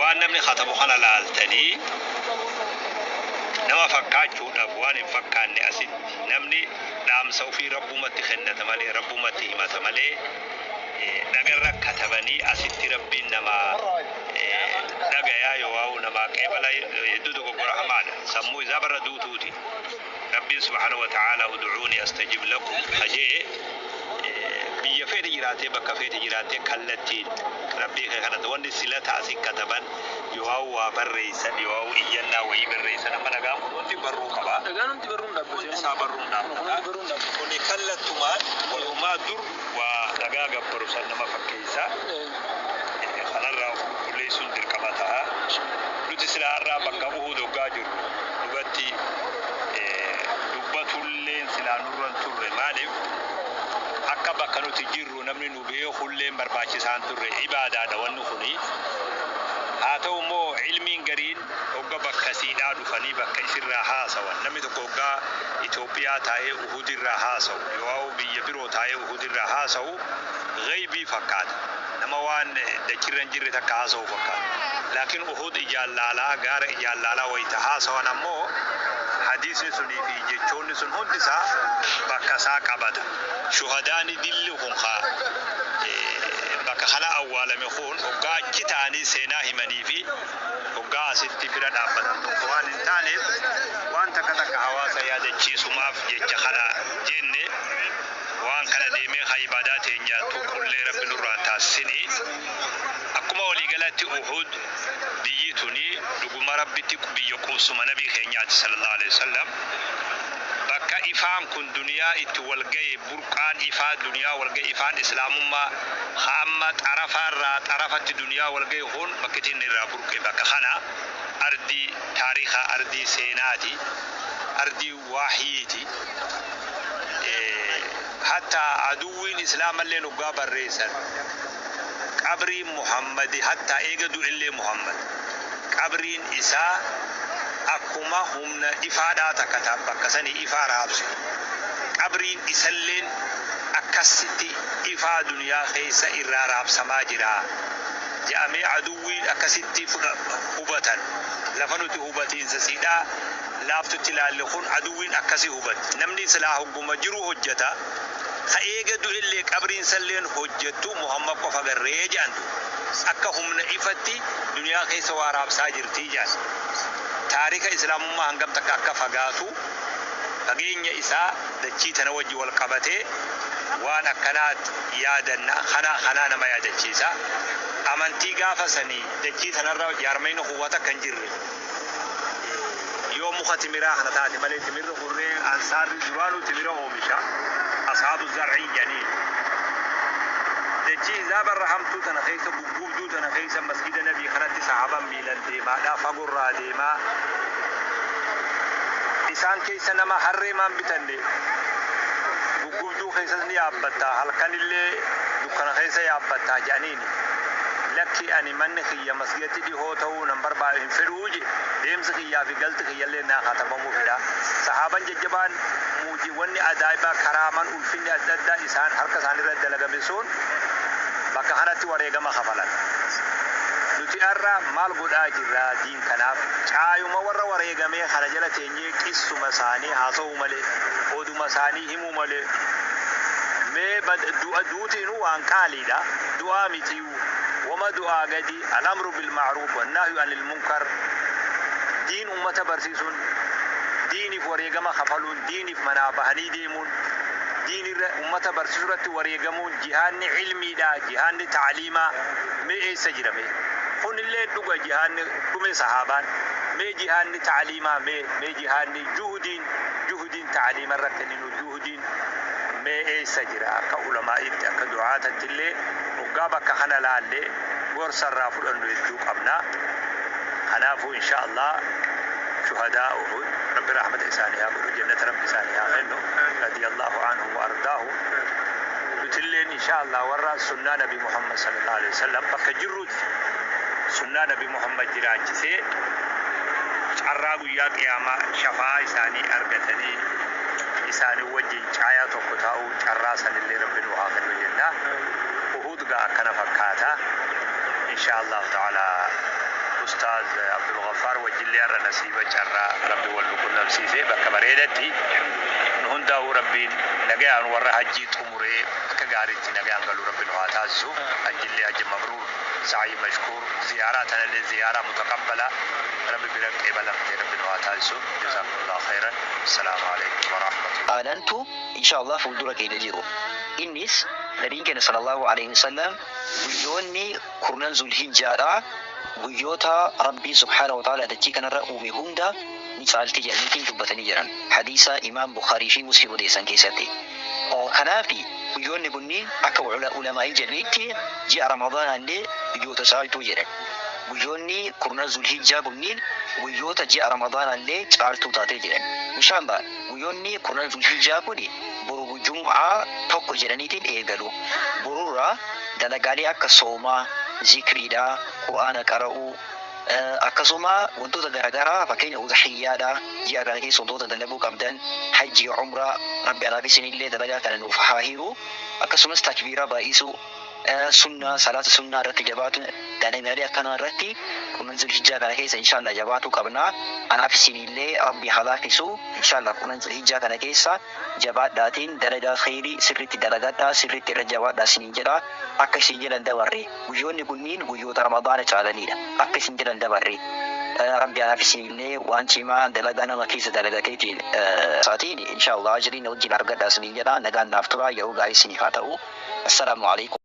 Waan namni katabu kana laaltanii nama fakkaachuudhaaf waan hin fakkaanne asitti namni dhaamsa ofii rabbumatti kennata malee, rabbumatti himata malee, dhagarra katabanii asitti rabbiin namaa dhagayaa yoo waa'u namaa qeebala hedduu dogoggora hamaadha. Sammuu isaa barra duutuuti. Rabbiin subhaanahu wa ta'ala ud'uuni astajib lakum hajee, biyya feete jiraatee, bakka feete jiraatee, kallattiin rabbii kee kadhata. Wanni silata asii kataban yoo waa'u waa barreessan, yoo waa'u iyyannaa wayii barreessan, amma dhagaan kun hundi barruu qaba. Dhagaan hundi barruun dhaabbate. Hundi isaa barruun dhaabbata. Hundi barruun dhaabbata. Kuni kallattumaan walumaa dur waa dhagaa gabbaru san nama fakkeessa. Kanarraa of qulqulleessuun dirqama ta'a. Nuti silaa har'aa bakka Uhud hoggaa jirru dhugatti dubbatulleen silaa nurra hin turre. Maaliif akka bakka nuti jirru namni nu beekulleen barbaachisaan turre, ibaadaadha wanni kuni. Haa ta'u immoo ilmiin gariin hogga bakka siidhaa dhufanii bakka isirraa haasawan, namni tokko hoggaa Itoophiyaa taa'ee Uhudirraa haasawu yoo biyya biroo taa'ee Uhudirraa haasawu ghaybii fakkaata. Nama waan dachirra hin jirre takka haasawu fakkaata. Laakiin Uhud ijaan laalaa, gaara ijaan laalaa wayita haasawan ammoo hadiisni sunii fi jechoonni sun hundi isaa bakka isaa qabata. Shuhadaani dilli kun kaa bakka kana awwaalame kun hoggaa achi ta'anii seenaa himanii fi hoggaa asitti bira dhaabbatan tokko waan hin taaneef, waan takka takka hawaasa yaadachiisumaaf jecha kana jenne. Waan kana deemee haa ibaadaa teenya tuqullee rabbi nurraan taasisini. Akkuma waliigalatti Uhud biyyi tuni dhuguma rabbitti biyya qubsuma nabii keenyaati sallallahu alaihi wasallam. Bakka ifaan kun duniyaa itti wal gahe, burqaan ifaa duniyaa wal gahe, ifaan islaamummaa haa amma xarafaarraa xarafatti duniyaa wal gahe kun bakki inni irraa burqe bakka kana. Ardii taarikaa, ardii seenaati, ardii waahiyiiti. Hatta aduwwiin islaamallee hoggaa barreessan, qabriin Muhammadi hatta eega du'ellee Muhammad qabriin isaa akkuma humna ifaadhaa takka ta bakka sanii ifaa raabsu, qabriin isalleen akkasitti ifaa duniyaa keessa irraa raabsamaa jira jedhamee aduwwiin akkasitti hubatan. Lafa nuti hubatiinsa siidhaa laaftutti ilaalle kun aduwwiin akkasii hubatti. Namni silaa hogguma jiru hojjeta, ka eega du'ellee qabriin salleen hojjettu Muhammad qofa garree jedhantu akka humna ifatti duniyaa keessa waa raabsaa jirtii jedhan. Taarika islaamummaa hangam takka akka fagaatu, fageenya isaa dachii tana wajji wal qabatee waan akkanaat yaadanna. Kana kanaa nama yaadachiisa. Amantii gaafa sanii dachii tanarra jaarmayni quwwata kan jirre yoo muka timiraa kana taate malee, timirri hurree ansaarri duraanuu timira oomisha, ashaabu zar'ii jedhaniin. Dachii isaa barra hamtuu tana keessa, guggubduu tana keessa, masgida nabii kanatti sahaban miilan deemaadha, fagorraa deemaa. Isaan keessa nama harree maan bitanne, guggubduu keessas ni yaabbatta, halkanillee dukkana keessa yaabbattaa jedhaniini. Lakki, ani manni kiyya masgidatti dhihoo ta'uu nan barbaadu, hin fedhuu je, deemsi kiyyaa fi galti kiyyallee naa katabamuu fedha. Sahaaban jajjabaan muujiiwwanni ajaa'ibaa karaaman ulfinni adda addaa isaan harka isaanii irra dalagame sun bakka kanatti wareegama kafalan. Nuti har'a maal godhaa jirra diin kanaaf? Caayuma warra wareegamee kana jala teenyee qissuma isaanii haasa'uu malee, oduma isaanii himuu malee, mee du'a duutiinuu waan qaaliidha. Du'aa mitiyu, wama du'aa gadi الأمر بالمعروف والنهي عن المنكر, diin ummata barsiisuun, diiniif wareegama kafaluun, diiniif manaa bahanii deemuun, diinirra ummata barsiisuu irratti wareegamuun, jihaanni ilmiidha, jihaanni ta'aliimaa mee eessa jirame? Kunillee dhuga jihaanni dhume sahaabaan. Mee jihaanni ta'aliimaa mee, mee jihaanni juhudiin ta'aliima irra kenninu, juhudiin mee eessa jira? Akka ulamaa'itti, akka du'aatatti illee waggaa bakka kana laallee gorsa irraa fudhannu hedduu qabna. Kanaafuu insha Allah shuhadaa Uhud rabbi rahmata isaanii haa godhu, jannata rabbi isaanii haa kennu, رضي الله عنهم وأرضاهم. Nutilleen insha Allah warra sunnaa nabi Muhammad صلى الله عليه وسلم bakka jirrutti sunnaa nabi Muhammad jiraachisee carraa guyyaa qiyaamaa shafaa isaanii argatanii isaanii wajjin caayaa tokko taa'uu carraa sanillee rabbi nu haa kennu jenna. Uhud gaa akkana fakkaata. Insha Allah ta'ala. Ustaaz Abdulghaffar wajjillee har'a nasiiba carraa Rabbi wal nu qunnamsiise bakka bareedatti. Nu hundaa'uu Rabbiin nagayaan warra hajjii xumuree akka gaariitti nagayaan galu Rabbi nu haa taasisu. Hajjillee hajji mabruur, sa'ii mashkuur, ziyaaraa tanallee ziyaaraa mutaqabbala Rabbi bira qeebalamte Rabbi nu haa taasisu. Jazakumullahu khairan. Assalaamu alaikum wa rahmatullahi. Aanantu insha Allah fuuldura keenya jiru. Innis Nabiin keenya sallallahu alaihi wasallam guyyoonni kurnan Zulhijjaadha guyyoota Rabbiin subhaanahu wa ta'ala dachii kanarra uume hunda ni caalti jedhaniitiin dubbatanii jiran. Hadiisa Imaam Bukhaarii fi Muslim odeessan keessatti. Kanaaf guyyoonni kunniin akka ulamaa'ii jedhanitti ji'a Ramadaanaallee guyyoota caaltuu jedhan. Guyyoonni kurnan Zulhijjaa kunniin guyyoota ji'a Ramadaanaallee caaltuu taatee jedhan. Inshallah guyyoonni kurnan Zulhijjaa kun boru Jum'aa 1 jedhaniitiin eegalu. Borurraa dalagaalee akka soomaa, zikriidhaa, Qur'aana qara'uu, akkasuma wantoota garaagaraa, fakkeenya udhiyyaadha, ji'a kana keessa wantoota dalaguu qabdan, hajjii, umraa, Rabbi anaaf isinillee dalagaa kana nuuf haa hiru. Akkasumas takbiiraa baay'isuu, sunnaa, salaata sunnaa irratti jabaatu, dalagaalee akkanaa irratti kurnan Zulhijjaa kana keessa inshallah jabaatuu qabna. Anaaf isinillee Rabbi haa laafisu. Inshallah kurnan Zulhijjaa kana keessa jabaadhaatiin dalagaa kheyrii sirriitti dalagadhaa, sirriitti irra jabaadhaa isiniin jedha. Akka isin jedhan dabarre, guyyoonni kunniin guyyoota Ramadaana caalanidha. Akka isin jedhan dabarre, Rabbi anaaf isinillee waan cimaa dalagaa nama keessa dalagateetiin isaatiin inshallah ajrii na wajjin argadhaa isiniin jedha. Nagaan naaf tura, yeroo gaarii isiniif haa ta'u. Assalaamu alaikum.